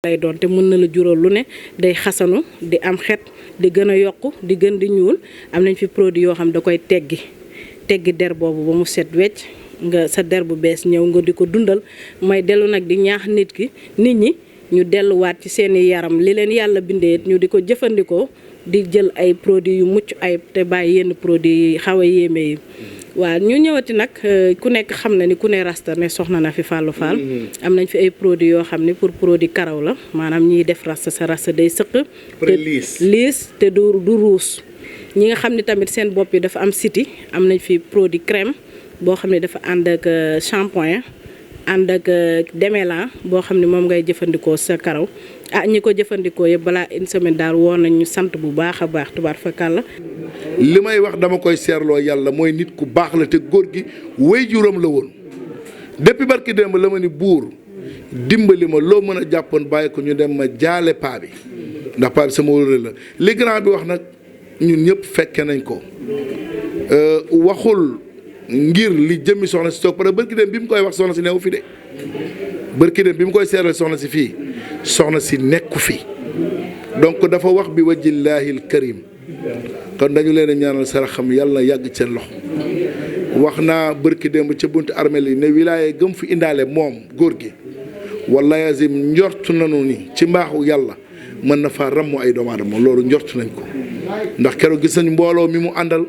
lay doon te mën na la jural lu ne day xasanu di am xet di gën a yokku di gën di ñuul am nañ fi produit yoo xam da koy teggi der boobu ba mu set wecc nga sa der bu bees ñëw nga di ko dundal may dellu nag di ñaax nit ñi ñu delluwaat ci seeni yaram li leen yàlla bindee ñu di ko jëfandikoo di jël ay produits yu mucc ayib te bàyyi yenn produits yi xaw a yéeme yi waaw ñu ñëwati nag ku nekk xam na ni ku ne rasta ne soxna na fi Fallou Fall am nañ fi ay produits yoo xam ne pour produit karaw la maanaam ñiy def rasta sa rasta day sëq te liis te du ruus ñi nga xam ne tamit seen bopp yi dafa am siti am nañ fi produit crème boo xam ne dafa ànd ak shampoing ànd ak démêlant boo xam ne moom ngay jëfandikoo sa karaw ñi ko jëfandikoo yëpp balaa une semaine daal woon nañ ñu sant bu baax a baax tubaar fakàlla li may wax dama koy seerloo yàlla mooy nit ku baax la te góor gi waajuram la woon depuis barki démb la ma ni buur dimbali ma loo mën a jàppoon bàyyi ko ñu dem ma jaale paa bi ndax paa bi sama wóllare la li grand bi wax nag ñun ñëpp fekke nañ ko waxul ngir li jëmmi soxna si toog parce que bërki dem bi mu koy wax soxna si newu fi de bërki dem bi mu koy seeral soxna si fii soxna si nekku fi donc dafa wax bi wajillahil karim kon dañu leen a ñaanal saraxam yàlla na yàgg seen loxo wax naa bërki démb ca buntu armeel yi ne wilaaye gëm fi indaale moom góor gi wallahi azim njort nanu ni ci mbaaxu yàlla mën na faa rammu ay doomu aadama loolu njort nañ ko ndax keroog gis nañu mbooloo mi mu àndal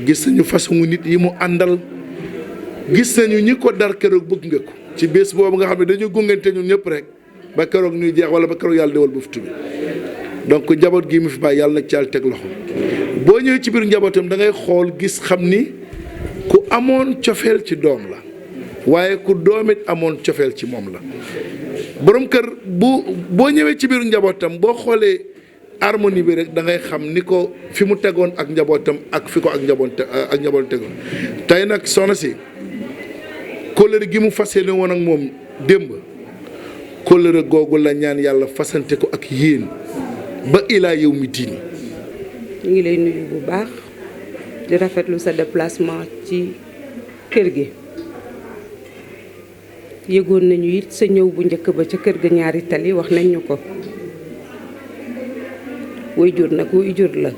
gis nañu façon nit yi mu àndal gis nañu ñi ko dar keroog bëgg nga ko ci bés boobu nga xam ne dañu gungante ñun ñëpp rek ba keroog ñuy jeex wala ba keroog yàlla dewal buftu bi donc njaboot gi mu fi bàyyi yàlla na ci yàlla teg loxo boo ñëwee ci biir njabootam da ngay xool gis xam ni ku amoon cofeel ci doom la waaye ku doomit amoon cofeel ci moom la borom kër boo ñëwee ci biir njabootam boo xoolee harmonie bi rek da ngay xam ni ko fi mu tegoon ak njabootam ak fi ko ak njaboot tegoon tey nag soxna si kóllëre gi mu fas yéene woon ak moom démb kóllëre googu la ñaan yàlla fasante ko ak yéen ba ilaa yow mi diini. ñu ngi lay nuyu bu baax di rafetlu sa déplacement ci kër gi yëgoon nañu it sa ñëw bu njëkk ba ca kër ga ñaari tali wax nañ ñu ko waajur nag waajur la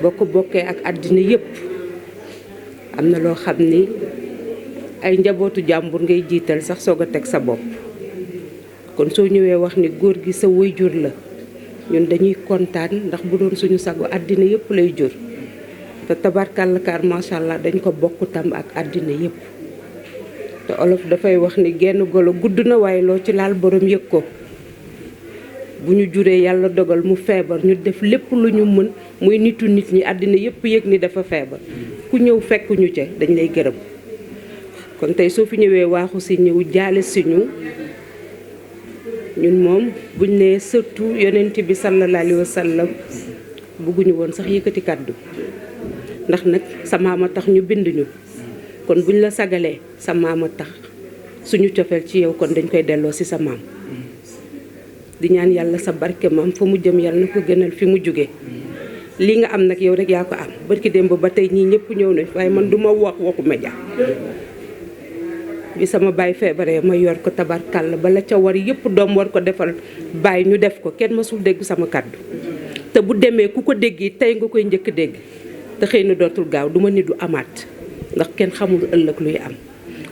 boo ko bokkee ak àddina yépp am na loo xam ni ay njabootu jàmbur ngay jiital sax soog a teg sa bopp kon soo ñëwee wax ni góor gi sa waajur la ñun dañuy kontaan ndax bu doon suñu sago àddina yépp lay jur te tabarkàlla kaar macha allah dañ ko bokk tam ak àddina yépp te olof dafay wax ni genn golo gudd na waaye loo ci laal borom yëg ko bu ñu juree yàlla dogal mu feebar ñu def lépp lu ñu mën muy nitu nit ñi àddina yépp yëg ni dafa feebar ku ñëw fekk ñu ca dañ lay gërëm kon tey soo fi ñëwee waaxu si ñëw jaale si ñun moom buñ nee surtout yonent bi sallallahu alayhi wa sallam bëgguñu woon sax yëkkati kàddu ndax nag sa maama tax ñu bind ñu kon buñ la sagalee sa maama tax suñu cofeel ci yow kon dañ koy delloo ci sa maam di ñaan yàlla sa barke maam fa mu jëm yàlla na ko gënal fi mu jóge lii nga am nag yow rek yaa ko am barki démb ba tey ñii ñëpp ñëw nañ waaye man du ma waxu média bi sama baay feebaree ma yor ko tabarkàlla ba la ca war yëpp doom war ko defal baay ñu def ko kenn mësul dégg sama kàddu te bu demee ku ko dégg tey nga koy njëkk dégg te xëy na dootul gaaw du ma ni du amaat ndax kenn xamul ëllëg luy am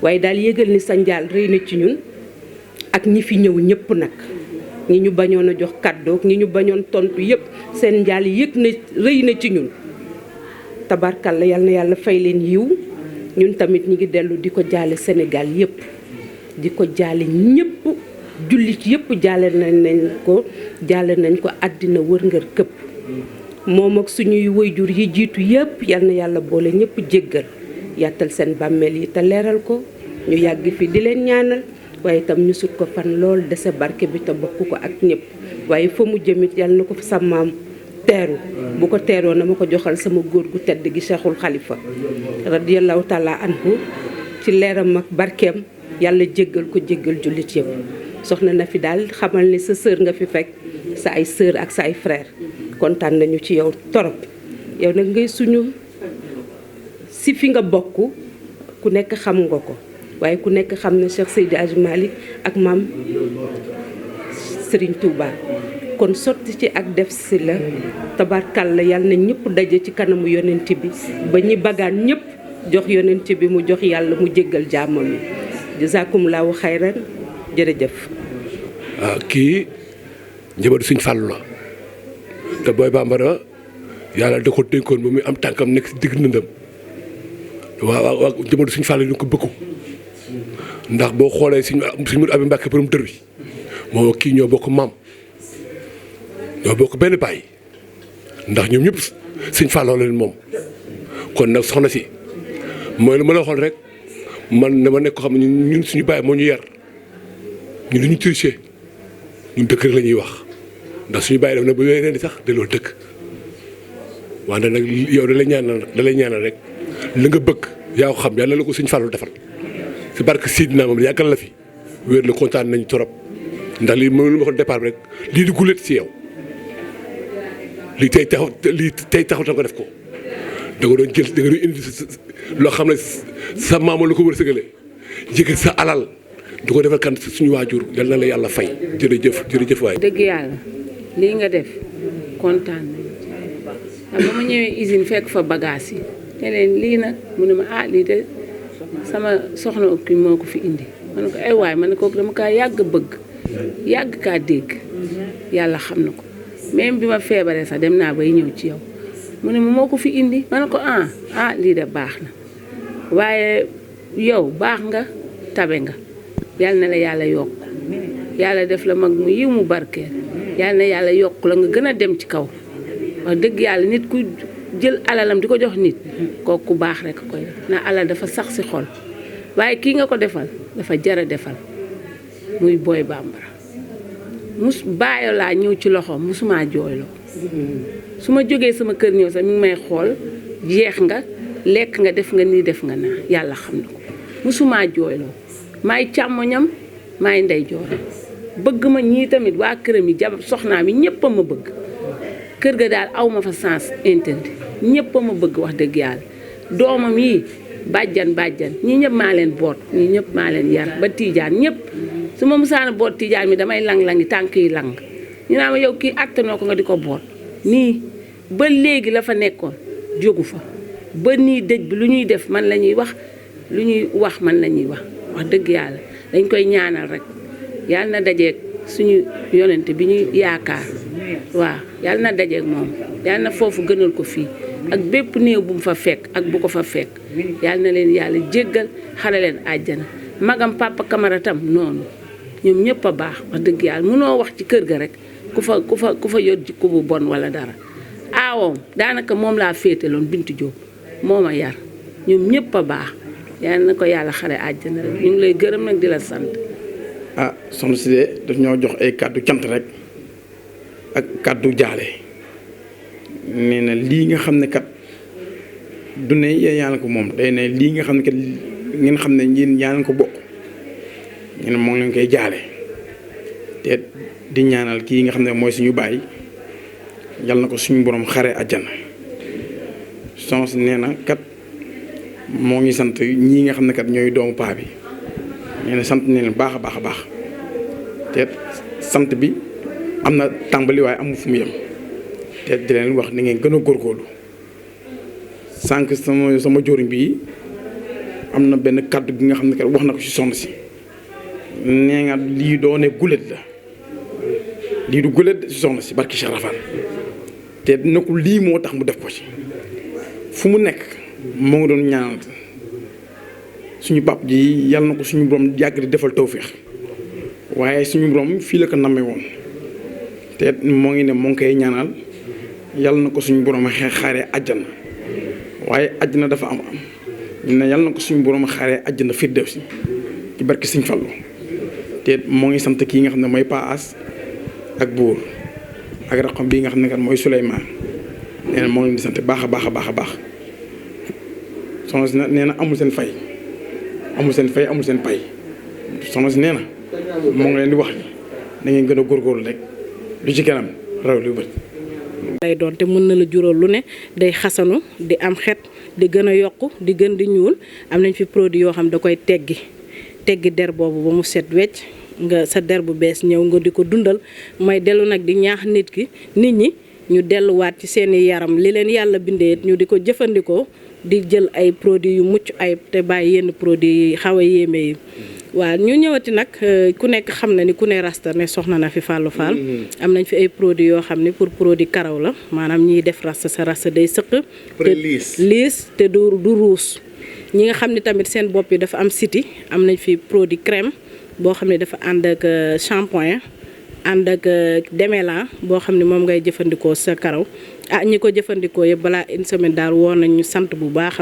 waaye daal yëgal ni sa njaal rëy na ci ñun ak ñi fi ñëw ñëpp nag ñi ñu bañoon a jox kàddu ñi ñu bañoon tontu yëpp seen njaal yëg na rëy na ci ñun tabarkàlla yal na yàlla fay leen yiw ñun tamit ñi ngi dellu di ko jaale Sénégal yëpp di ko jaale ñëpp jullit yëpp jaale nañ ko àddina wërngër këpp moom ak suñuy waajur yi jiitu yëpp yal na yàlla boole ñëpp jéggal yàttal seen bàmmeel yi te leeral ko ñu yàgg fi di leen ñaanal waaye itam ñu sut ko fan lool dese barke bi te bokk ko ak ñëpp waaye fa mu jëmit yal na ko fa sa maam teeru bu ko teeroo na ma ko joxal sama góor gu tedd gi Cheikhul Khalifa radiyallahu taala anhu ci leeram ak barkeem yàlla jéggal ko jéggal jullit yëpp soxna na fi daal xamal ni sa sœur nga fi fekk sa ay sœur ak sa ay frère kontaan nañu ci yow torop yow nag ngay suñu si fi nga bokk ku nekk xam nga ko waaye ku nekk xam na Cheikh Seydi Hadji Malick ak maam Serigne Touba kon sotti ci ak def si la tabarkalla yàlla na ñëpp daje ci kanamu yonent bi ba ñi bagaan ñëpp jox yonent bi mu jox yàlla mu jéggal jaamam yi jazakumullahu xayran jërëjëf. kii njabootu Sëñ Fallu la te Boy Bambara yàlla da ko dénkoon ba muy am tànkam nekk si digg ndëndam waaw njabootu Sëñ Fallu ñu ko bëggu ndax boo xoolee suñu Abi Mbàkke borom dër bi moo kii ñoo bokk maam ñoo bokk benn baay ndax ñoom ñëpp Sëñ Fallu leen moom kon nag soxna si mooy lu ma la waxoon rek man dama nekk ko xam ne ñun suñu baay moo ñu yar ñu lu ñu triché ñun dëkk rek la ñuy wax ndax suñu bàyyi def na ba yooyu ren di sax delloo dëkk wante nag yow da lay ñaanal rek li nga bëgg yaa ko xam yàlla la ko Sëñ Fallu defal si barke Sidina moom yàggal la fi wér la kontaan nañu trop ndax lii moom lu ma ko départ bi rek lii di gulet si yow lii tey taxaw ta nga def ko da nga doon jël da nga doon indi loo xam ne sa maama lu ko wërsëgale jëkkër sa alal du ko defal kan suñu waajur yal na la yàlla fay jërëjëf waay. dëgg yàlla lii nga def kontaan nañu ba ma ñëwee usine fekk fa bagage yi te leen lii nag mu ne ma lii de sama soxna kii moo ko fi indi ma ne ko ay waay ma ne ko dama kaa yàgg bëgg yàgg kaa dégg yàlla xam na ko même bi ma feebaree sax dem naa bay ñëw ci yow mu ne ma moo ko fi indi ma ne ko lii de baax na waaye yow baax nga tabe nga. yàlla na la yàlla yokk yàlla def la mag mu yiw mu barkeel yàlla na yàlla yokk la nga gën a dem ci kaw wax dëgg yàlla nit ku jël alalam di ko jox nit kooku ku baax rek koy def na alal dafa sax si xol waaye kii nga ko defal dafa jara defal muy Boy Bambara bàyyi laa ñëw ci loxoom musuma jooyloo su ma jógee sama kër ñëw sax mi ngi may xool jeex nga lekk nga def nga nii def nga naa yàlla xam na ko musuma jooyloo maay càmmoñam maay ndey joor bëgg ma ñii tamit waa këram yi soxnaam yi ñëpp a ma bëgg kër ga daal aw ma fa sens interdit ñëpp a ma bëgg wax dëgg yàlla doomam yi bàjjan ñii ñëpp maa leen boot ñii ñëpp maa leen yar ba tiijaan ñëpp su ma musaana boot tiijaan mi damay lang-langi tànk yi lang ñu naa ma yow kii attanoo ko nga di ko boot nii ba léegi la fa nekkoon jógu fa ba nii dëj bi lu ñuy def man la ñuy wax lu ñuy wax man la ñuy wax wax dëgg yàlla dañ koy ñaanal rek yàlla na dajeeg suñu yonent bi ñuy yaakaar waaw yàlla na dajeeg moom yàlla na foofu gënal ko fii ak bépp néew bu mu fa fekk ak bu ko fa fekk yàlla na leen yàlla jéggal xare leen àjjana magam papa Camara tam noonu ñoom ñëpp a baax wax dëgg yàlla mënoo wax ci kër ga rek ku fa yor jikko bu bon wala dara aawoom daanaka moom laa féetaloon Bintu Jóob moo ma yar ñoom ñëpp a baax yàlla na ko yàlla xare àjjana rek ñu ngi lay gërëm nag di la sant. soxna si de daf ñoo jox ay kàddu cant rek ak kàddu jaale nee na lii nga xam ne kat du ne yàlla ko moom day ne lii nga xam ne kat ngeen xam ne yéen yàlla ko bokk ñu ne moo ngi leen koy jaale te di ñaanal kii nga xam ne mooy suñu baay yàlla na ko suñu borom xare àjjana soxna si nee na kat. moo ngi sant ñii nga xam ne kat ñooy doomu paa bi nee na sant ne leen baax a baax te sant bi am na tàmbali waaye amul fu mu yem te di leen wax ni ngeen gën a góorgóorlu sànq sama jóoriñ bi am na benn kàddu gi nga xam ne kat wax na ko ci soxna si nee nga lii doo ne gulet la lii du gulet ci soxna si barki Cheikh Rafane te nekkul lii moo tax mu def ko ci fu mu nekk moo ngi doon ñaanal suñu pap ji yàlla na ko suñu borom yàgg di defal tawféex waaye suñu borom fii la ko nammee woon te moo ngi ne moo ngi koy ñaanal yàlla na ko suñu borom xaaree àjjana waaye àjjana dafa am ñu ne yàlla na ko suñu borom xaaree àjjana firdawsi ci barki Sëñ Fallu te moo ngi sant kii nga xam ne mooy Pa As ak buur ak raqam bii nga xam ne kat mooy Souleymane nee na moo ngi leen di sant baax a baax soxna si nee na amul seen fay amul seen pay soxna si nee na moo ngi leen di wax ni da ngeen gën a góorgóorlu rek lu ci kanam raw lu bët. lay doon te mën na la jural lu ne day xasanu di am xet di gën a yokku di gën di ñuul am nañ fi produit yoo xam da koy teggi der boobu ba mu set wecc nga sa der bu bees ñëw nga di ko dundal may dellu nag di ñaax nit ñi ñu delluwaat ci seeni yaram li leen yàlla bindee ñu di ko jëfandikoo di jël ay produits yu mucc ayib te bàyyi yenn produits yi xaw a yéeme yi. waaw ñu ñëwati nag ku nekk xam na ni ku ne rasta ne soxna na fi Fallou Fall am nañ fi ay produits yoo xam ne pour produit karaw la maanaam ñiy def rasta sa rasta day sëq te liis te du ruus ñi nga xam ne tamit seen bopp yi dafa am siti am nañ fi produit crème boo xam ne dafa ànd ak shampoing ànd ak démêlant boo xam ne moom ngay jëfandikoo sa karaw ñi ko jëfandikoo yëpp balaa une semaine daal woon nañ ñu sant bu baax